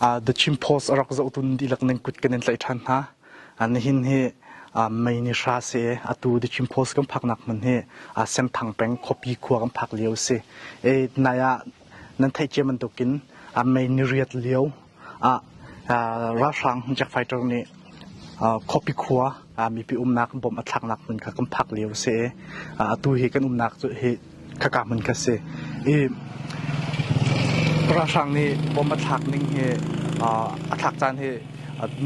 The Chin Post a rak zohtu nan dihlak nan kut kan in tlaih ṭhan hna. Nihin hi May ni hra si i atu The Chin Post kan phaknak hmun hi Senthang peng khuapi khua kan phak lio a si. Nai ah nan theih cia bantukin May ni riat lio ah ralhrang jet fighter nih khuapi khua mipi umnak bomb a thlaknak hmun kha kan phak lio a si i atu hi kan umnak cu hi khaka hmun kha si. I ralhrang nih bomb a thlak ning hi a thlak caan hi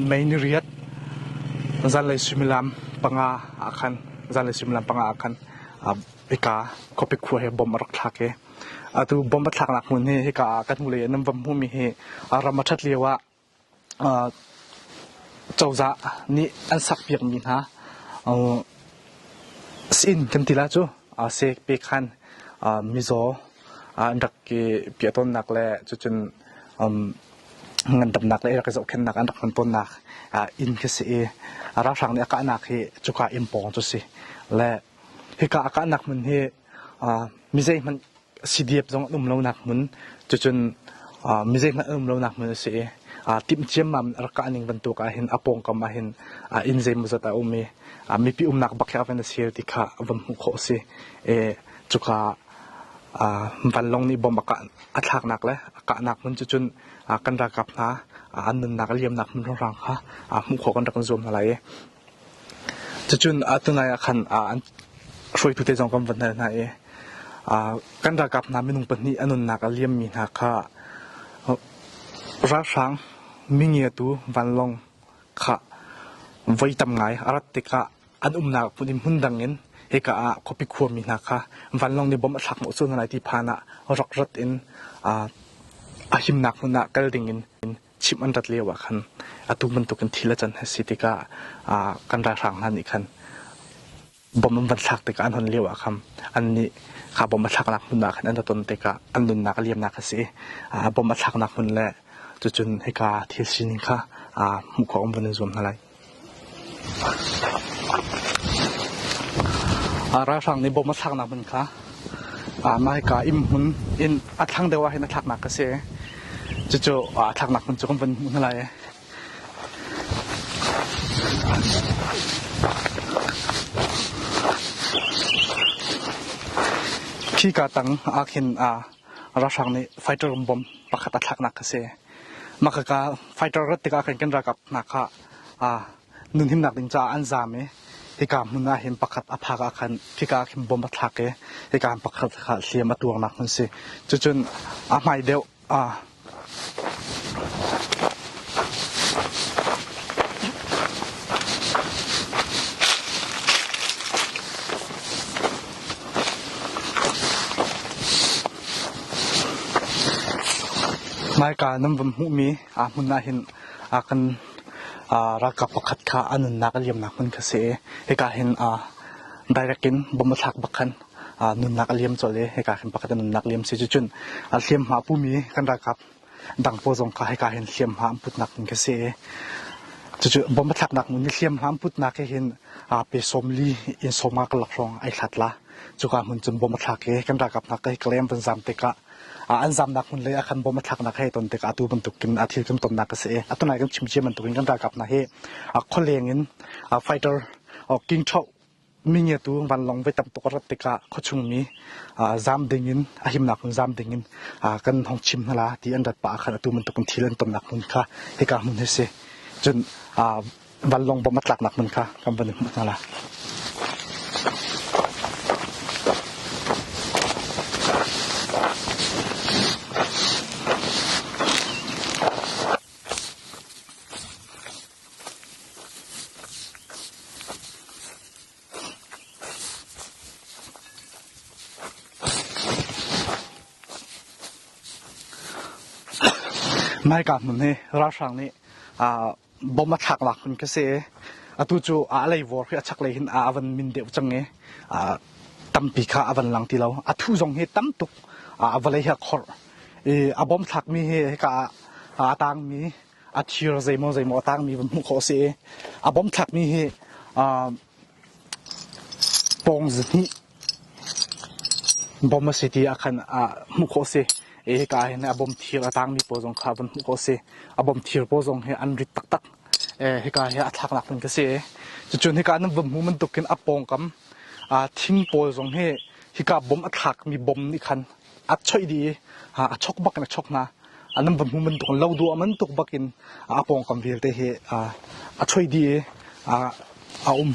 May ni riat zanlei suimilam panga ah khan zanlei suimilam panga ah khan hika khuapi khua hi bomb a rak thlak i atu bomb a thlaknak hmun hi hika ah kan hnulei ah nan va hmuhmi hi ram a ṭhat lio ah cozah nih an sakpiakmi hna sii-inn kan ti lai cu seh pe khan mizaw an rak i piah tawnnak le cucun ngandamnak le rak i zohkhenhnak an rak hman tawnnak inn khi si i ralhrang nih a kahnak hi cuka inn pawng cu si le hika a kahnak hmun hi mi zeihmanh CDF zong an um lonak hmun cucun mi zeihmanh an um lonak hmun a si i timh ciammam rak kah ning bantuk ahhin a pawngkam ahhin inn zeimawzat a um i mipi umnak bak hi a van a sir ti kha van hmuh khawh a si i cuka vanlawng nih bomb a kah a thlaknak le a kahnak hmun cu cun kan ralkap hna an nunnak a liamnak hmun hrawnghrang kha hmuh khawh kan rak in zuam hna lai i Cucun tunai ah khan an hruaitu te zong kan van hal hna i kan ralkap hna minung pahnih a nunnak a liammi hna kha ralhrang mingiatu vanlawng kha voi tam ngai a rat tikah an umnak hmun in hmun dang in hika ah khuapi khuami hna kha vanlawng nih bomb a thlak hnawh sual hna lai ti phan ah rak rat in a himnak hmun ah kal ding in chimh an rat lio ah khan atu bantukin thil a can hi si tikah kan ralhrang hna nih khan bom an van thlak tikah an hon lio ah khan annih kha bom a thlaknak hmun ah khan an ra ton tikah an nunnak a liamnak a si i bom a thlaknak hmun le cucun hika thil sining kha hmuh khawh an van in zuam hna lai. Ralhrang nih bom a thlaknak hmun kha mah hika inn hmun inn a thlang deuh ah hin a thlaknak a si. Cucu a thlaknak hmun cu kan van hmuh hna lai. Khika tang ah khin ralhrang nih fighter bomb pakhat a thlaknak a si. Mah khaka fighter rat tikah khan kan ralkap hna kha nunhimnak ding caah an zaam i hika hmun ah hin pakhat a phak ah khan khika ah khin bomb a thlak i hika pakhat kha hliam a tuarnak hmun si. Cucun a hmai deuh Hmaika nan van hmuhmi hmun ah hin kan ralkap pakhat kha a nunnak a liamnak hmun kha si i hika hin direct in bomb a thlak bak khan nunnak a liam colh i hika hin pakhat a nunnak liam si. Cucun hliamhma pumi kan ralkap dang pawl zong kha hika hin hliamhma an putnak hmun kha si i cucu bomb a thlaknak hmun hi hliamhma an putnak hi hin pe 40 in 50 karlak hrawng ai hlat la. Cuka hmun cun bomb a thlak i kan ralkap hna ka hi Kalay van zam tikah an zamnak hmun lei ah khan bomb a thlaknak hei ton tikah atu bantukin a thil kan tonnak a si i atu nai kan chim cia bantukin kan ralkap hna hi khualeng in fighter king ṭhoh mingiatu vanlawng voi tam tuk a rat tikah khuachung mi zam ding in a himnak hmun zam ding in kan hong chim hna la ti an rat pah ah khan atu bantukin thil an tonnak hmun kha hika hmun hi si cun vanlawng bomb a tlaknak hmun kha kan van i hmuh hna la. Maika hmun hi ralhrang nih bomb a thlaknak hmun khi si i atu cu a leivawr khi a chaklei hin a van min deuh cang i tampi kha a van lang ti lo. A thu zong hi tam tuk a vawlei hi a khorh i a bomb thlakmi hi hika ah a tangmi a thir zeimaw zeimaw a tangmi van hmuh khawh a si i a bomb thlakmi hi pawng zahnih bomb a si ti ah khan hmuh khawh a si. I hika ah hin a bom thir a tangmi pawl zong kha van hmuh khawh a si. A bom thir pawl zong hi an rit taktak. Hika hi a thlaknak hmun ka si. Cucun hika nan va hmu bantukin a pawngkam thing pawl zong hi hika bom a thlakmi bom nih khan a choih dih i a chok bak in a chok hna. Nan va hmu bantuk lo dua bantuk bak in a pawngkam vialte hi a choih dih i a um.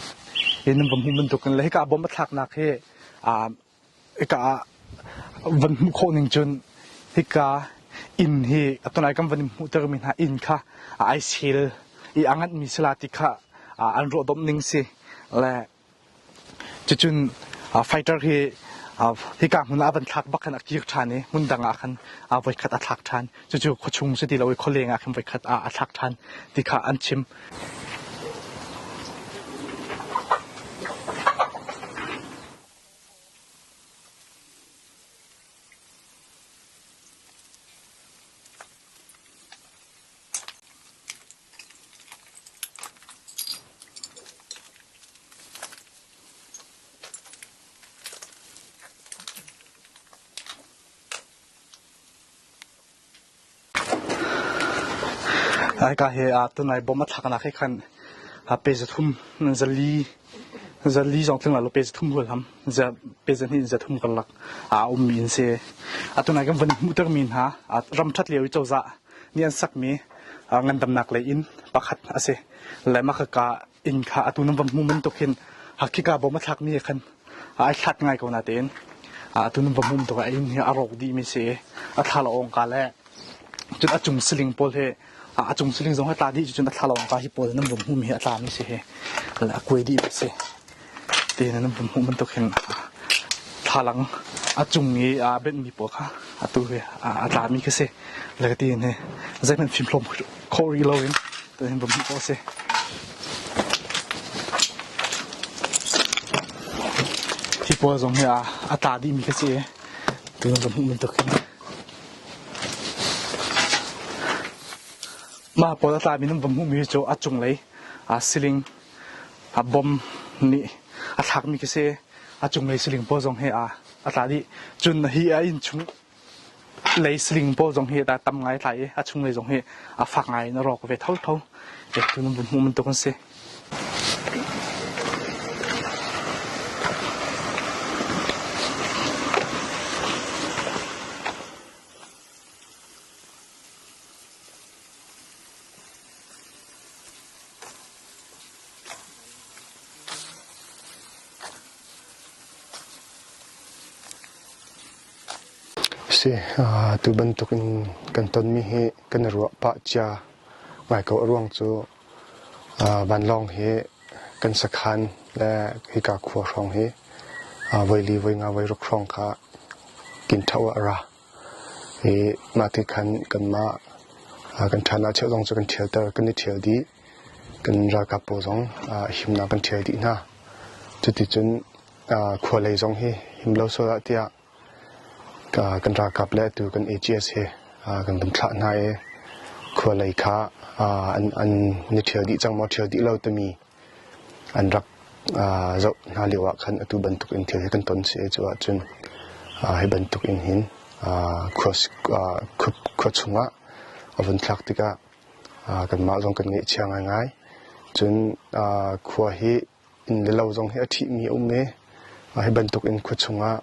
Hi nan va hmu bantuk in le hika bom a thlaknak hi hika ah van hmuh khawh ning cun hika inn hi atunai kan van in hmuhtermi hna inn kha ai sel i a nganhmi sila ti kha an ruahdomh ning si le cucun fighter hi hika hmun ah a van thlak bak khan a kir ṭhan i hmun dang ah khan voikhat a thlak ṭhan cucu khuachung si ti lo i khualeng ah khan voikhat a thlak ṭhan ti kha an chim. Hika hi tunai bom a thlaknak hi khan pe zathum zali zali zong tling lo pe zathum rual ham pe zahnih zathum karlak a ummi an si. Atunai kan van hmuhter mi hna ram ṭhat lio i cozah nih an sakmi ngandamnak lei inn pakhat a si. Le mah khaka inn kha atu nan van hmu bantuk hin khika bom a thlakmi khan ai hlat ngai ko natein atu nan va hmu tuk ah inn hi a rawk dihmi si i a thla awngka le cun a cung siling pawl hi a cung siling zong hi tla dih cun a thla awngka hi pawl nan van hmuhmi hi a tlami si hi le a kuai dihmi si ti nan van hmuh bantuk hin thlalang a cung i aa benhmi pawl kha atu hi a tlami khi si le ka ti hin zeihmanh fimhlawm khawh rih loin tuhin va hmuh khawh a si. Hi pawl zong hi a tla dihmi khi si i tuhin va hmuh bantuk hin. Mah pawl a tlami nan va hmuhmi cu a cunglei siling a bom nih a thlakmi khi si. A cunglei siling pawl zong hi a tla dih. Cun hi a inn chung lei siling pawl zong hi tam ngai tla i a chunglei zong hi a fak ngai in a rawk ve thotho. Tu nan vun hmuh bantuk an si. Si, tu bantuk in kan tonmi hi kan i ruah pah cia ngai ko. A ruang cu vanlawng hi kan sakhan le hika khua hrawng hi voili voi nga voi ruk hrawng kha kin ṭho ah a ra. I mah ti khan kanmah kan ṭhan ah cheu zong cu kan ṭhialter, kan i ṭhial dih. Kan ralkap pawl zong himnak kan ṭhial dih hna. Cuticun khua lei zong hi him lo sual ah tiah kan ralkap le atu kan AGS hi kan vun thlah hna i khua lei kha an ni ṭhial dih cang maw ṭhial dih lo timi an rak zoh hna lio ah khan atu bantuk in thil hi kan ton si cu ahcun hi bantuk in hin khua chungah a vun thlak tikah kanmah zong kan ngaihchia ngaingai. Cun khua hi inn le lo zong hi a ṭhihmi a um i hi bantuk in khua chungah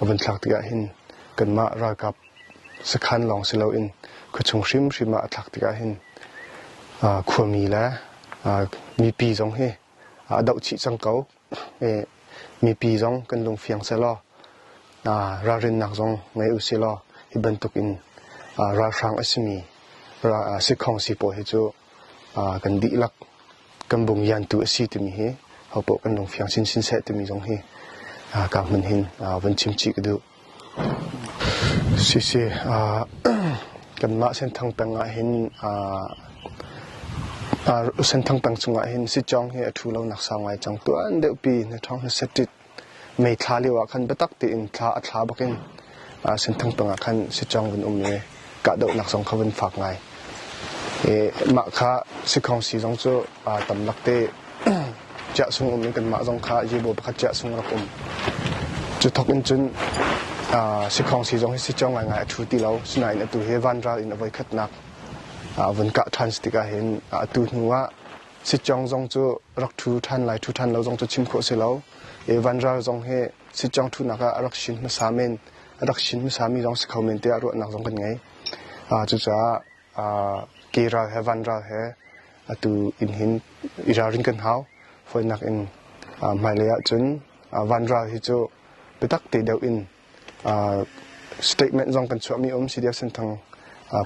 a vun thlak tikah hin kanmah ralkap sakhan lawng si loin khuachung hrimhrim ah a thlak tikah hin khuami le mipi zong hi a doh chih cang ko. Mipi zong kan lungfiang sehlaw ralrinnak zong ngei u silaw hi bantuk in ralhrang a simi sikhongsi pawl hi cu kan dihlak kan bungyantu a si timi hi hopoh kan lungfiang chinchin seh timi zong hi ka hmun hin van chim chih ka duh. Sisi kanmah Senthang peng ah hin Senthang peng chungah hin sitcawng hi a ṭhu lo nak sau ngai cang. Tuan deuhpi na ṭhawng hi setit mei thla lio ah khan biatak tein thla a thla bakin Senthang peng ah khan sitcawng vun um i kahdohnak zong kha vun fak ngai. Mah kha sikhawngsi zong cu tam lakte chiah sung um in kanmah zong kha yibo pakhat chiah sung rak um. Cu thok in cun. Sikhawngsi zong hi sicawng ngaingai a ṭhu ti lo. Sinain atu hi vanral in a voikhatnak vun kah ṭhan si tikah hin atu hnu ah sicawng zong cu rak ṭhu ṭhan lai ṭhu ṭhan lo zong cu chim khawh si lo. I vanral zong hi sicawng ṭhunak ah a rak shin hmasa men a rak shin hmasami zong si kho men tiah ruahnak zong kan ngei. Cucaah ke ral he vanral he atu in hin i ralrin kan hau. Fawinak in hmailei ahcun vanral hi cu biatak te deuh in statement zong kan chuahmi um CDF Senthang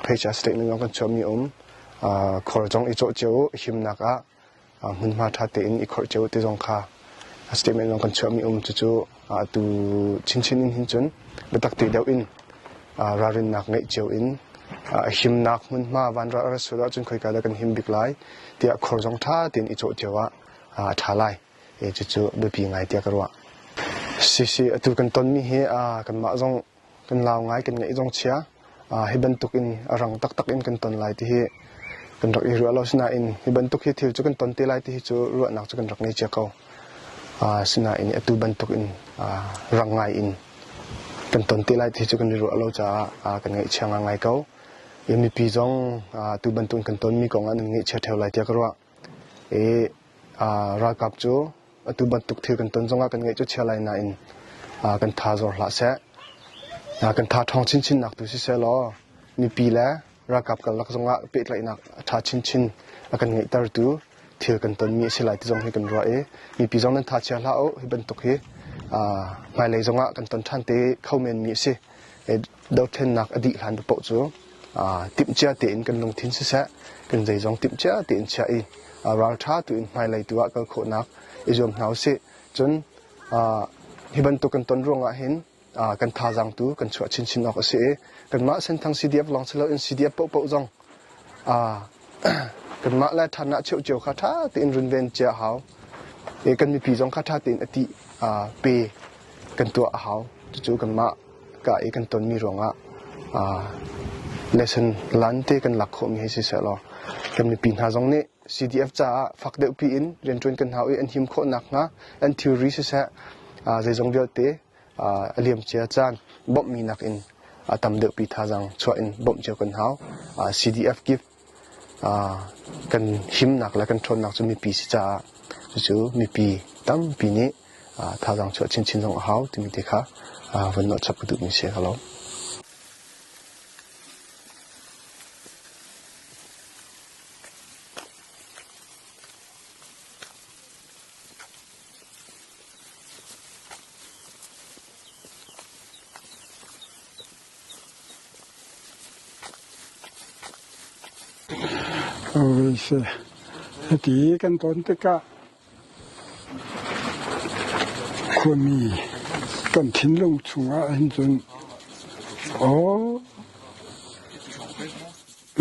page ah statement zong kan chuahmi um khor zong i cawh cio u himnak ah hmunhma ṭha tein i khorh cio ti zong kha statement zong kan chuahmi um cucu atu chinchin in hin cun biatak te deuh in ralrinnak ngeih cio in himnak hmunhma vanral a rat sual ahcun khoika dah kan him bik lai tiah khor zong ṭha tein i cawh cio ah a ṭha lai. Cucu biapi ngai tiah ka ruah. Sisi atu kan tonmi hi kanmah zong kan lau ngai kan ngaih zong chia. Hi bantuk in a rang taktak in kan ton lai ti hi kan rak i ruah lo. Sinain hi bantuk hi thil cu kan ton te lai ti hi cu ruahnak cu kan rak ngei cia ko. Sinain atu bantuk in rang ngai in kan ton te lai ti hi cu kan i ruah lo caah kan ngaihchia ngai ko. Mipi zong atu bantuk in kan tonmi kong ah nan ngaihchia ṭheo lai tiah ka ruah. I ralkap cu atu bantuk thil kan ton zongah kan ngaih cu chia lai nain kan tha zor hlah seh. Kan tha ṭhawng chinchin nak tu siseh law mipi le ralkap karlak zongah pehtlaihnak a ṭha chinchin a kan ngeihtertu thil kan tonmi a si lai ti zong hi kan ruah i mipi zong nan tha chia hlah u hi bantuk hi hmailei zongah kan ton ṭhan te kho menmi a si. Dothlennak a dih hlan paoh cu timhcia tein kan lungthin siseh kan zeizong timhcia tein chiah i ralṭha tu in hmailei tu ah kal khawhnak i zuam hna usih. Cun hi bantuk kan ton ruangah hin kan thazaang tu kan chuah chinchin awk a si i kanmah Senthang CDF lawng si loin CDF paohpaoh zong kanmah le ṭhannak cheuh cio kha ṭha tein runven cia a hau. I kan mipi zong kha ṭha tein a ti pe kan tuah a hau. Cucu kanmah ka i kan tonmi ruangah lesson lan te kan lak khawhmi hei si sehlaw kan mipi hna zong nih CDF caah fak deuhpi in rianṭuan kan hau i an him khawh nakhnga an thilri siseh zeizong vialte a liamcia caan bawmhmi nakin a tam deuhpi thazaang chuah in bawmh cio kan hau. CDF kip kan himnak le kan ṭhawnnak cu mipi si caah cucu mipi tampi nih thazaang chuah chinchin zong a hau timi te kha vun nawhchap ka duhmi si ka lawm. Hiti kan ton tikah khuami kan thinlung chungah hin cun aw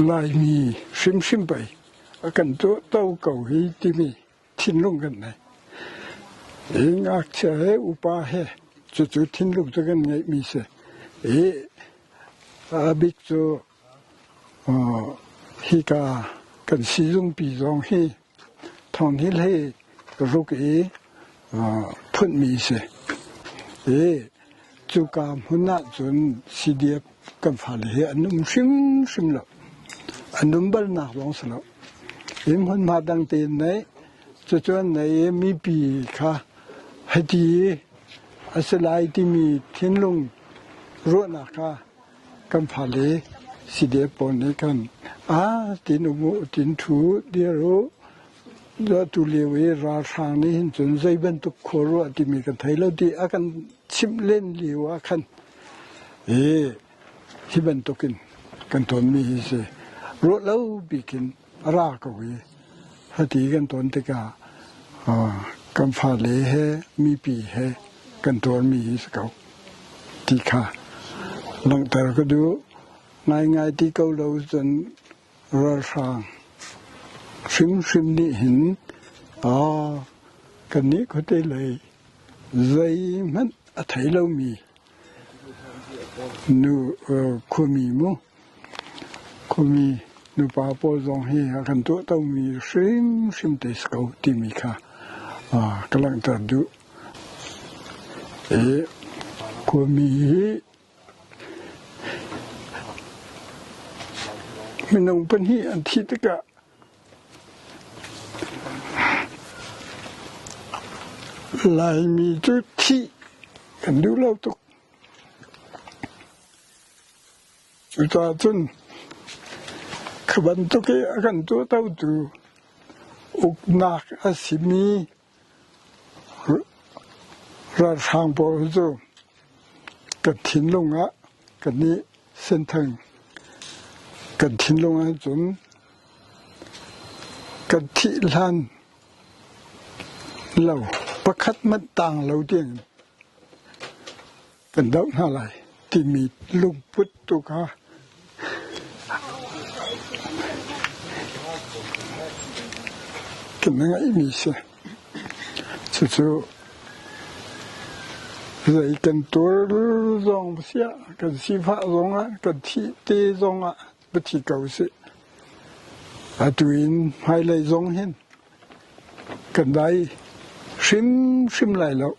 Laimi hrimhrim pei a kan tuahto ko hi timi thinlung kan nei. Hi ngakchia he upa he cucu thinlung cu kan ngeihmi si. Hi a bik cu hika kan sizungpi zong hi thawngthil he ruk i phunmi si. Hi cuka hmun ahcun CDF kan fale hi an um hrimhrim lo. An um balnak zong si lo. Hi hmunhma dang tein nei cucun nei mipi kha hiti a si lai timi thinlung ruahnak kha kan fale CDF pawl nih khan a tin um u tin thu dir u tu lio i ralhrang nih hin cun zei bantuk khua ruah timi kan thei lo ti a kan chimh len lio ah khan i hi bantukin kan tonmi hi si. Ruah lo bikin a ra ko i hati kan ton tikah kan fale he mipi he kan tuarmi hi si ko ti kha langhter ka duh. Ngaingai ti ko lo cun ralhrang hrimhrim nih hin kannih khuate lei zeihmanh a thei lomi Nu khuami mu khuami nupa pawl zong hi a kan tuahtomi hrimhrim te si ko timi kha ka langhter duh. I khuami hi. Minung pahnih an thih tikah Laimi cu thih kan duh lo tuk. Cucaah cun kha bantuk i a kan tuahtotu uknak a simi ralhrang pawl cu kan thinlung ah kan i senthang. Kan thinlung ahcun kan thih hlan lo pakhat hmanh tang lo ding kan doh hna lai timi lungput tu kha kan ngeihmi si. Cucu zei kan tuar zong siah kan sifah zongah kan thih te zongah va thi ko sih. Atu in hmailei zong hin kan dai hrimhrim lai lo.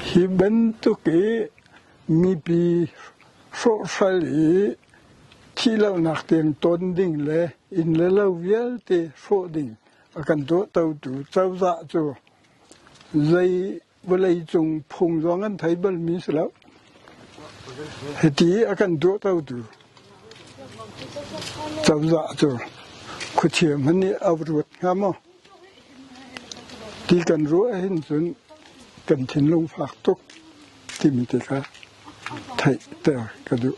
Hi bantuk i mipi hrawhhral i thihlohnak tiang ton ding le inn le lo vialte hrawh ding a kan tuahtotu cozah cu zei vawleicung phung zong an thei balmi si lo. Hiti a kan tuahtotu cozah cu khuachia hmanh nih a ruat hnga maw? Ti kan ruah ahhin cun kan thinlung fak tuk timi te kha theihter ka duh.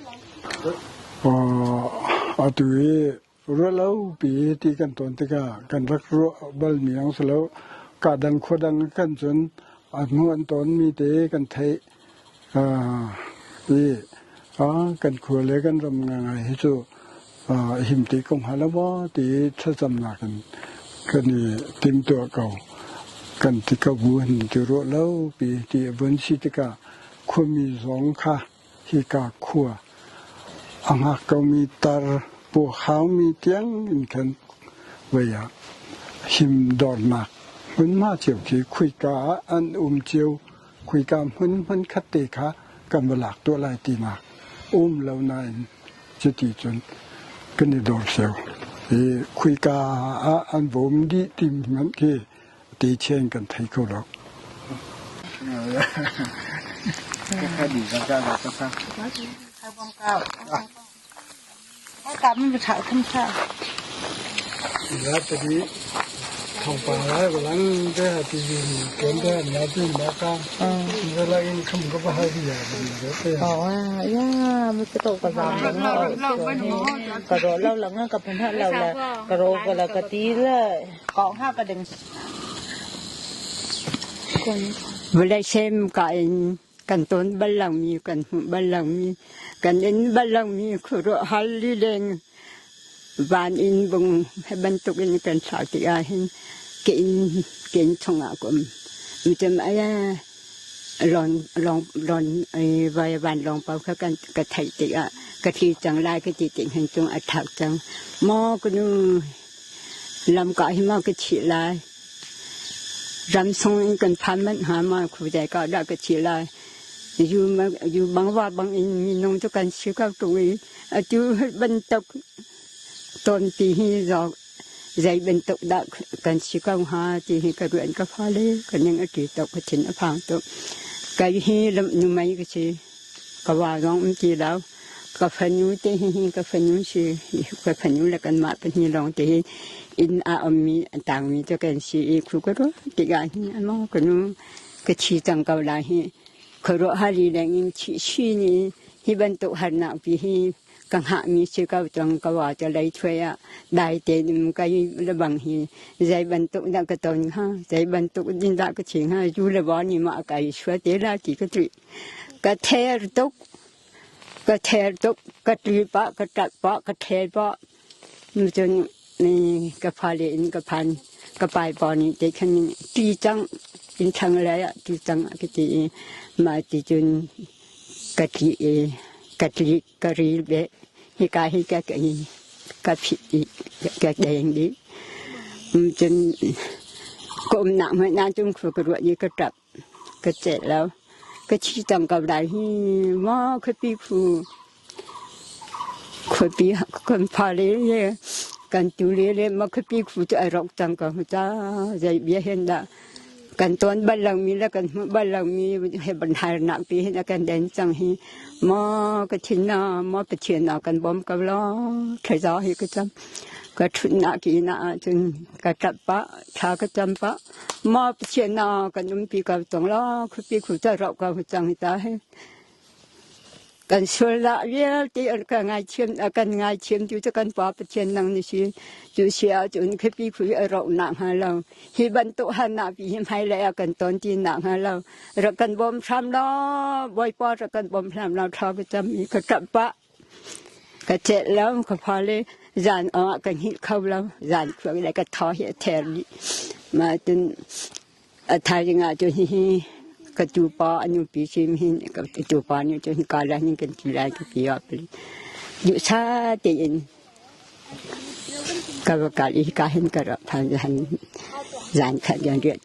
Atu i Ruahlopi ti kan tawn tikah kan rak ruah balmi ang si lo. Ka dang khua dang kan cun a hnu an tawnmi te kan theih. I kan khua le kan ram ngangai hi cu him ti ko hnga lo maw ti thlacamnak in kan i timtuah ko. Kan ti ko bu hin ti ruah lo pi ti a vun si tikah khuami zong kha hika khua a hngak komi tar puakhaumi tiang in khan vei ah him dornak hmunhma cio khi khuika ah an um cio khuika hmun hmun khat te kha kan va lak tuah lai tinak um lo nain cuti cun kan i dor cio i khuika ah an vom dih ti hmanh khi ti chen kan thei kho lo. Tadi thawngpang lai walang te ti ken te na ti ma ka la in kham ka ba ha ya te Oh ya mi ka to ka zam lang ka ro lo lang ka phan ha lo la ka ro ka la ka ti la Vawlei semka in kan ton bal lomi, kan hmuh bal lomi, kan in bal lomi khuaruahhar lileng van in bung he bantuk in kan thlau tik ahhin ke inn ke inn chungah ka um. Micim ai lon lon lon vai vanlawng paoh kha kan ka theih tikah ka tli cang lai ka ti tik hin cung a thak cang. Maw ka nu Lamka hi maw ka thih lai? Ram sung in kan phan manh hnga maw? Khuazei ka dah ka thih lai? Yu bang va bang in minung cu kan si ko ṭung i atu bantuk tawnpi hi zei bantuk dah kan si ko hnga ti hi ka ruah in ka fale ka ning a ṭi tuk, ka thin a phang tuk. Kei hi numei ka si. Ka va zong um ti lo. Ka fanu te hi ka fanu si. Ka fanu le kanmah pahnih lawng te hi inn ah ummi a tangmi cu kan si i khu ka ruah tikah hin amaw ka nu ka thi cang ko lai hi khuaruahhar lileng in thih chin i hi bantuk harnak pi hi ka hngahmi si ko cang ka wa cu lei thuai ah dai tein um kai le bang hi zei bantuk dah ka ton hnga zei bantuk din dah ka thi hnga zu le va nih mah kai sua te la ti ka tuih Ka ther tuk. Ka ther tuk. Ka ṭi pah, ka ṭap pah, ka ṭhe pah. Cun ka fale in ka phan. Ka paipa nih te khan ṭi cang inn thlang lei ah ṭi cang a ka ti i mah ti cun ka tli i ka tli ka ril beh. Hika hi ka ka phit i ka deng dih. Cun ka umnak hmanh ahcun khua ka ruah i ka ṭap. Ka celh lo. Ka thi cang ko lai hi maw khuapi phu. Khuapi kan fale le kan tule le ma khuapi khu cu ai rawk cang ko ca zei bia hen dah kan tawn bal lomi le kan hmuh bal lomi he ban harnak pi hin a kan den cang hi maw ka thin na maw Pathian na kan bawm ko law thazaw hi ka cam ka ṭhutnak ki na ahcun ka ṭap pah thla ka cam pah maw Pathian na kan umpi ko tong law khuapi khu ca rawk ko cang hi ta he Kan sualnak vialte an ka ngaithiam a kan ngaithiamtu cu kan Pa Pathian nang na si. Cu si ahcun khuapi khui a rawh nakhnga lo, hi bantuk harnak pi hi hmailei ah kan ton ti nakhnga lo, rak kan bawm hram law, Bawipa rak kan bawm hram law thla ka cam i ka ṭap pah. Ka celh lo, ka fale zan ah ka hngilh kho lo, zan khuak le ka thaw hi a ther dih. Mah cun A thaizing ah cun hihi ka tupa a nupi sim hin ka tupa nih cun hika la hin kan ti lai ka ti ah duhsah tein ka va kal i hika hin ka rak phan zan zan khat zan riat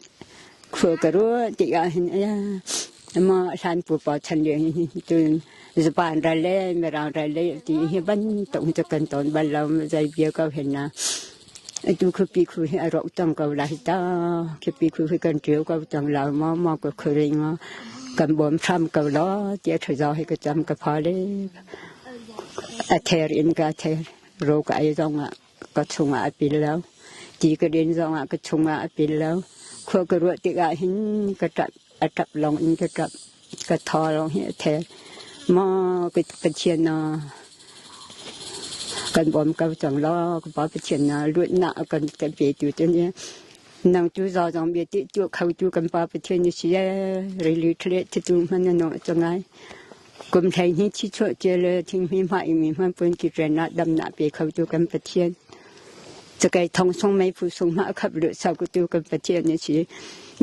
khua ka ruah tikah hin ma hlan pupa chan lio hin cun Japan ral le Mirang ral le ti hi bantuk cu kan ton bal lo zei bia ko hen na Atu khuapi khu hi a rawk cang ko lai ta. Khuapi khu hi kan ṭio ko cang lo maw maw ka khuaring kan bawm hram ko law tiah thazaw hi ka cam ka pha le. A ther in ka ther. Ro ka ei zongah ka chungah a pil lo. Ti ka din zongah ka chungah a pil lo. Khua ka ruah tikah hin ka ṭap a ṭap lawng in ka ṭap. Ka thaw lawng hi a ther. Maw ka Pathian kan bawm ko cang law ka Pa Pathian na luatnak a kan kan petu cu ni nang cu zaw zong bia ti tu kho tu kan Pa Pathian ni si rili thlet tu hman na no changai kum thlei ni chi chuah che le thing mi ma i mi hman pun ki ren na dam na pe kho tu kan Pathian Cakai thong sung mei phu sung ma khap lu sa ku tu kan Pathian ni si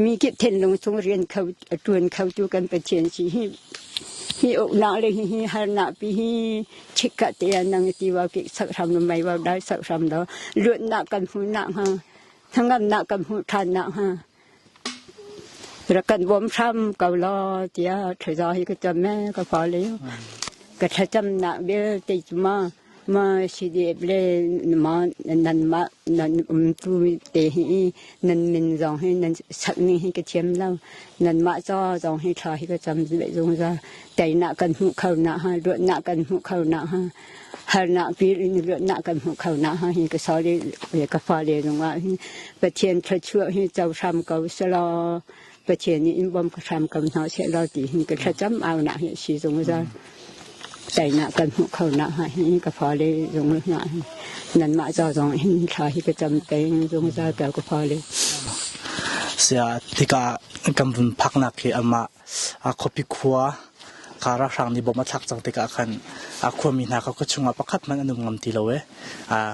mi kip thinlung chung rian kho ṭuan kho tu kan Pathian si hi hi uknak le hi hi harnak pi hi chikka te ah nang ti wa ki sak hram lo mei wa dai sak hram lo luatnak kan hmu nak ha hnangamnak kan hmu ṭhan nak ha rak kan bawm hram ko law tiah thazaang hi ka cam me ka fa le ka thlacamnak vialte cu ma Ma CDF le ma nanmah nan umtu te hi nan min zong hi nan sakning hi ka thiam lo. Nanmah ca zong hi thla hi ka cam ve zungzal. Teinak kan hmuh kho nak ha, luatnak kan hmuh kho nak ha, harnak pil in luatnak kan hmuh kho nak ha hi ka sale le ka fale zongah hi Pathian thluachuah hi co hram ko selaw Pathian nih in bawm ka hram ko hna seh law ti hin ka thlacam au nak hi a si zungzal. Teinak kan hmuh kho nak hnga hin ka fale zung hna hin nanmah ca zong hin thla hi ka cam peng zungzal ko ka fale. Sia tikah kan vun phaknak hi amah a khuapi khua ka ralhrang nih bom a thlak cang tikah khan a khuami hna kha khua chungah pakhat hmanh an um ngam ti lo e.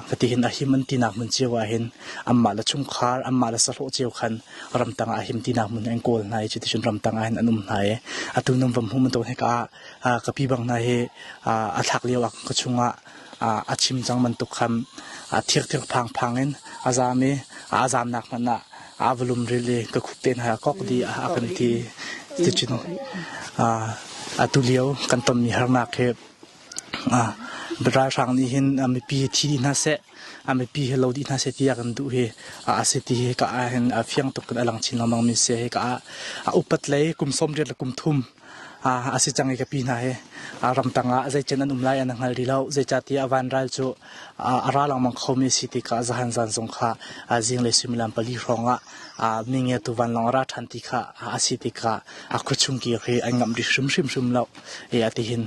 Ka ti hin a him an tinak hmun cio ah hin anmah le chungkhar anmah le sahlawh cio khan ramtang ah a him tinak hmun an kawl hna i cuticun ramtang ah hin an um hna i atu nan vam hmu bantuk hika ah ka pi bang hna hi a thlak lio ah ka chungah a chim cang bantuk khan thirthir phangphang in a zam i a zamnak hmanh ah a valum ril i ka khup te hna kok di a kan ti ticun atu lio kan tonmi harnak hi Ralhrang nih hin mipi thi dih hna seh, mipi hi lo dih hna seh tiah kan duh hi a si ti hi ka ah hin a fiang tuk in a lang chin lengmang mi si. Hika ah a upat lei kum 80 le kum thum a si cang i ka pi hna hi ramtang ah zeicen an um lai an hngal rih lo. Zeicahtiah vanral cu a ra lengmang khomi a si tikah zahan zan zong kha zinglei suimilam pali hrawng ah mingiatu vanlawng a ra ṭhan ti kha a si tikah a khuachung kir hi an ngamh rih hrimhrim hrim lo. I atihin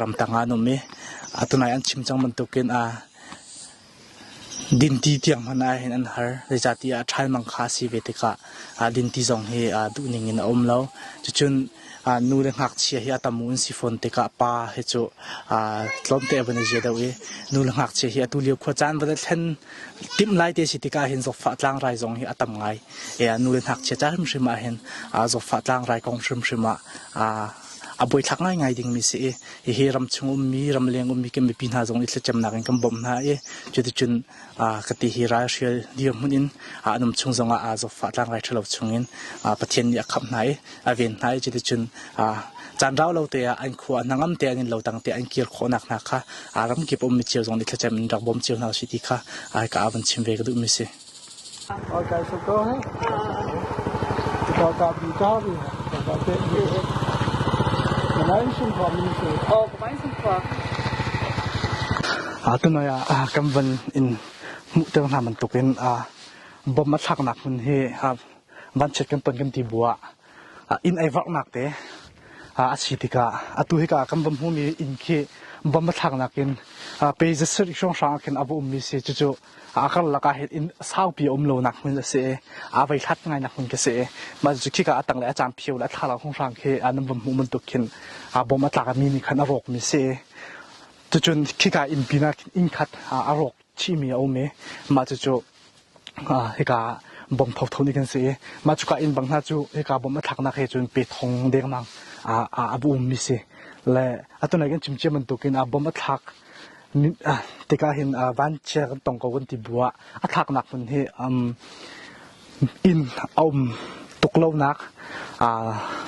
ramtang ah an um i tunai an chim cang bantukin a dinti tiang hmanh ah hin an har. Zeicahtiah ṭhalmang kha a si ve tikah dinti zong hi duhning in a um lo. Cucun nu le ngakchia hi a tam u an si fawn tikah pa hi cu tlawmte a van i zia deuh i nu le ngakchia hi atu lio khuacaan va thlen timh lai te si tikah hin zawtfah tlangrai zong hi a tam ngai. Nu le ngakchia ca hrimhrim ah hin zawtfah tlangrai kong hrimhrim ah a buaithlak ngaingai dingmi si i hihi ramchung ummi ramleng ummi kan mipi hna zong i thlacamnak in kan bawmh hna i cuticun ka ti hi ralhrial dirhmun in an um chung zongah aa zawtfah tlangrai ṭhalo chungin Pathian nih a khamh hna i a ven hna i cuticun. Caan rau lo te ah an khua hnangam te an in lo tang te an kir khawhnak hna kha ramkip ummi cio zong nih thlacam in rak bawm cio hna usih ti kha ka van chim ve ka duhmi si. Tunai ah kan van in hmuhter hna bantukin bom a thlaknak hmun hi vanchiat kan ton kan ti bu ah inn ei varhnak te a si tikah atu hika kan va hmumi inn khi bom a thlaknak in pe zasarih hrawnghrang ah khin a va ummi si. Cucu a karlak ah hin inn saupi a um lonak hmun a si i aa vei hlat ngainak hmun khi si i mah cu khika a tang le a caan phio le a thla hrawnghrang khi nan va hmuh bantuk khin bom a tlak mi nih khan a rawkmi si i cucun khika inn pinah khin inn khat a rawk chihmi a um i mah cucu hika bom thotho nih kan si i mah cuka inn bang hna cu hika bom a thlaknak he cun pe thong dengmang a ummi si le atu nai kan chim cia bantukin a bom a thlak tikah hin vanchia kan tong ko kan ti bu ah a thlaknak hmun hi inn a um tuk lonak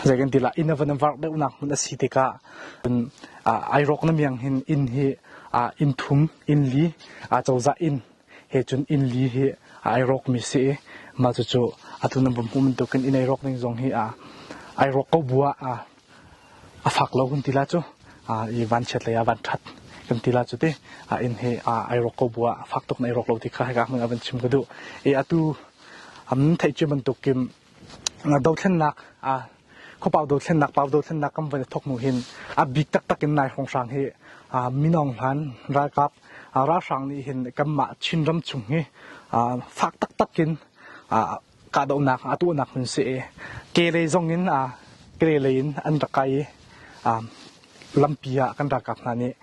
zei kan ti la inn a van varh deuhnak hmun a si tikah ai rawk na miang hin inn hi inn thum inn li cozah inn he cun inn li hi ai rawk mi si i mah cucu atu nan bum bantukin inn ai rawk ning zong hi ai rawk ko bu ah a fak lo kan ti la cu i vanchiat lei ah van ṭhat kan ti la cu ti inn hi ai rawk ko bu ah fak tuk in ai rawk lo ti kha hika hmun ah van chim ka duh i atu an theih cia bantukin dothlennak khuapau dothlennak pau dothlennak kan van i thawk hnu hin a bik taktak in nai hrawnghrang hi minong hlan ralkap ralhrang nih hin kanmah Chinram chung hi fak taktak in kahdohnak a tuahnak hmun si i ke lei zong in ke lei in an rak kai i lampi ah kan ralkap hna nih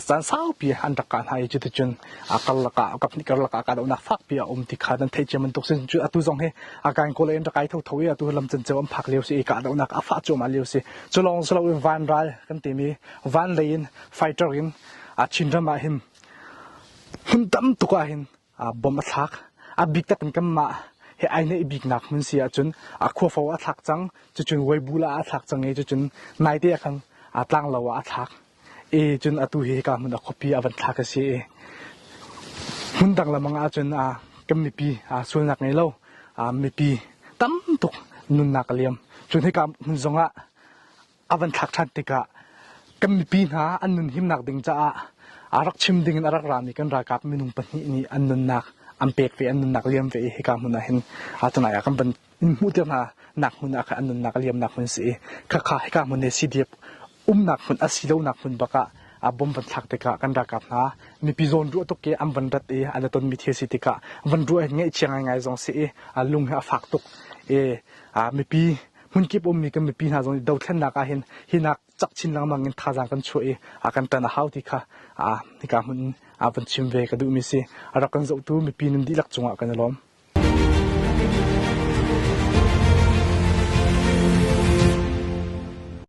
caan saupi an rak kah hna i cuticun karlak ah kaphnih karlak ah kahdohnak fakpi a um ti kha nan theih cia bantuk sin cu atu zong hi a kan kawl in rak kai thotho i atu lam canceo an phak lio si i kahdohnak a fah cuahmah lio si. Cu lawng si loin van ral kan timi van lei in fighter in Chinram ah hin hmun tam tuk ah hin bom a thlak. A bik tak in kanmah he ai neih biknak hmun si ahcun a khuafo a thlak cang, cucun Weibula ah a thlak cang i cucun naite ah khan tlanglo ah a thlak. I cun atu hi hika hmun a khuapi a van thlak a si i hmun dang lamang ahcun kan mipi sualnak ngei lo mipi tam tuk nunnak a liam. Cun hika hmun zongah a van thlak ṭhan tikah kan mipi hna an nun himnak ding caah a rak chim ding in a rak rami kan ralkap minung pahnih nih an nunnak an pek ve an nunnak liam ve i hika hmun ah hin tunai ah kan van in hmuhter hna nak hmun ah khan an nunnak a liamnak hmun si i khakha hika hmun hi CDF umnak hmun a si lonak hmun bak ah a bom van thlak tikah kan ralkap hna mipi zawn ruah tuk i an van rat i an tonmi thil si tikah van ruah hin ngaihchia ngaingai zong si i a lung hi a fak tuk i mipi hmunkip ummi kan mipi hna zong nih dothlennak ah hin hinak cak chin lengmang in thazaang kan chuah i a kan ṭan a hau ti kha hika hmun in van chim ve ka duhmi si. A rak kan zohtu mipi nan dihlak cungah kan i lawm.